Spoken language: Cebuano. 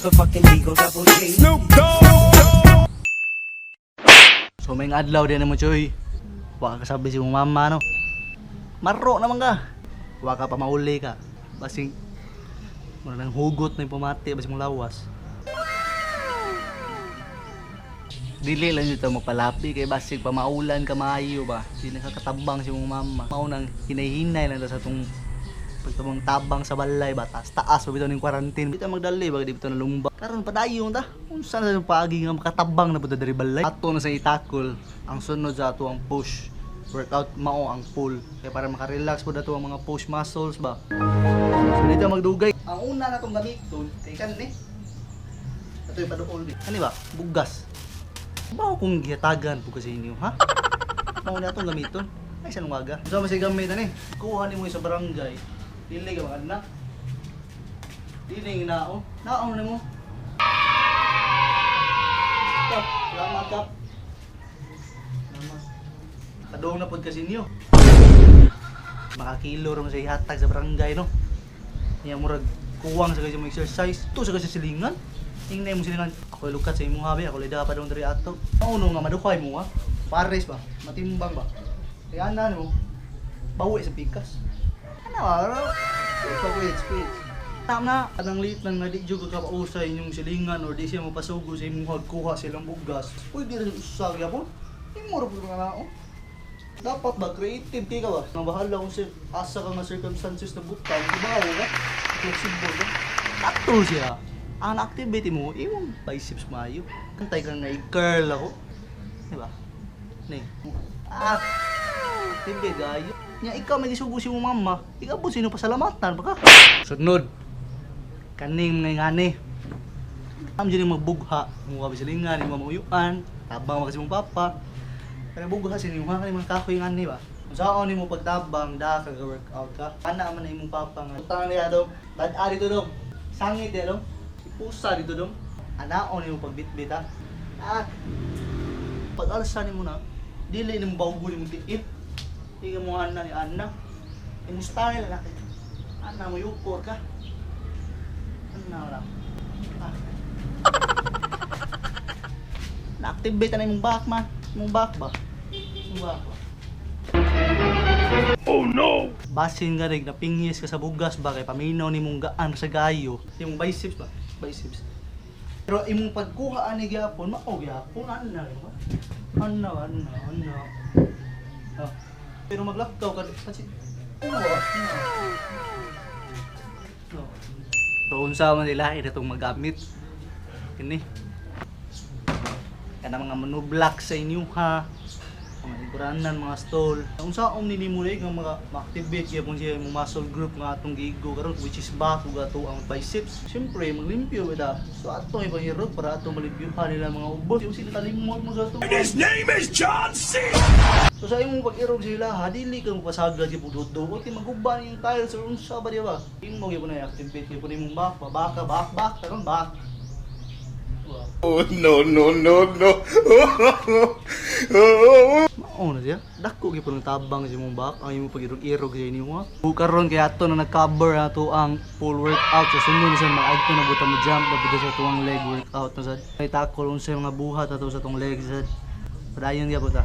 Motherfucking Eagle Double G. So may adlaw din mo, Choy. Wa ka kasabi si mong mama, no. Maro naman ka. Wa ka pa mauli ka. Basing mura nang hugot na yung pumati basing mong lawas. Dili lang dito magpalapi kay basig pamaulan ka maayo ba. Di na ka katabang si mong mama. Mao nang hinay-hinay lang ta sa tong pagtabang tabang sa balay ba, taas taas pa bitaw ning quarantine, bitaw magdali ba, di bitaw nalumba karon, padayon ta unsa na yung paagi nga makatabang na pud ta diri balay. Ato na sa itakol ang sunod sa ato ang push workout, mao ang pull, kay para makarelax pud ato ang mga push muscles ba. So dito magdugay, ang una na tong gamiton kay kan ni ato yung paduol di ani ba, bugas ba kung gihatagan pud ka sa inyo, ha? Mao na atong gamiton. Ay, sa lungaga. So, mas gamit ani. Kuha nimo sa barangay. Dili ka mga anak. Dili nga nao. Nao nimo. Kap, salamat, kap. Salamat. Kadong na pod kasi niyo. Makakilo ra man sa ihatag sa barangay, no. Niya murag kuwang sa kasi mo exercise. To sa kasi silingan. Ingay mo silingan. Ako lukat sa imong habi, ako lida pa dong diri ato. Mauno nga madukay mo ha. Pares ba? Matimbang ba? Kaya na no. Bawi sa pikas. Ano ba? Wait, wait. Tama na. Anang liit lang nga di jud ka kapausay inyong silingan or di siya mapasugo sa imong hagkuha silang bugas. Uy, di rin usag yapon. Imo ra pud nga nao. Dapat ba creative kay ka ba? Nga bahala kung sir, asa ka nga circumstances na butang, di ba ka? Flexible ka. Ato siya. Ang activity mo, imong biceps maayo. Kantay ka nga i-curl ako. Di ba? Ni. Ah, activate gayo. Nya ikaw may gisugo si mong mama. Ikaw po sino pasalamatan baka. Sunod. Kaning mga ngani. Am dyan yung magbugha, mo ka silingan, mo mauyuan, tabang mo kasi mong papa. Pero bugha sa inyo, ha, kaning mga kahoy ngani ba? Kung saan mo pagtabang, da ka workout ka. Ana man na imong papa nga. Utang niya dong, bad dito dong. Sangit diya dong. Pusa dito dong. Anaon nimo pagbitbit ha. Ah. Pag alsa nimo na, dili nimo bawgo nimo tiit. Di ka mo ana ni ana. Imong style na kay. Ana mo yukor ka. Ana ra. Ah. Na-activate na imong back man. Imong back ba? Imong back ba? Basin ka rin, napingis ka sa bugas ba kay paminaw ni mong gaan sa gayo. Imong biceps ba? Biceps. Pero imong pagkuha ani gyapon, mao gyapon ana ba? Ana, ana, ana. Ah. Pero maglakaw ka kasi ano ba? Ano? So unsa man nila ina tong magamit. Kini. Kana mga monoblak sa inyo ha. Mga iguranan, mga stall. Unsa om ni nimo nga mga ma-activate gyapon siya imong muscle group nga atong giigo karon, which is back ug ato ang biceps. Siyempre maglimpyo ba. So ato ipangirog para ato malimpyuhan nila mga ubos. Yung sila kalimot mo sa ato. His name is John C. So sa imong pag-irog sila, ha, dili ka mapasagad yung pudot-duot, kay maguba na yung tiles or unsa ba di ba? Imo gyud na i-activate gyud imong back, ba baka, back, back, karon back. Wow. Oh, no, no, no, no. Mao na siya. Dako gyud ng tabang sa imong back ang imong pag-irog-irog sa inyo ha. Karon kay ato na nag-cover ato ang full workout, sa sunod na sa maadto na buta mo jump na buta sa tuwang leg workout na sad. May takol unsa yung mga buhat ato sa tong legs sad. Padayon gyud ta.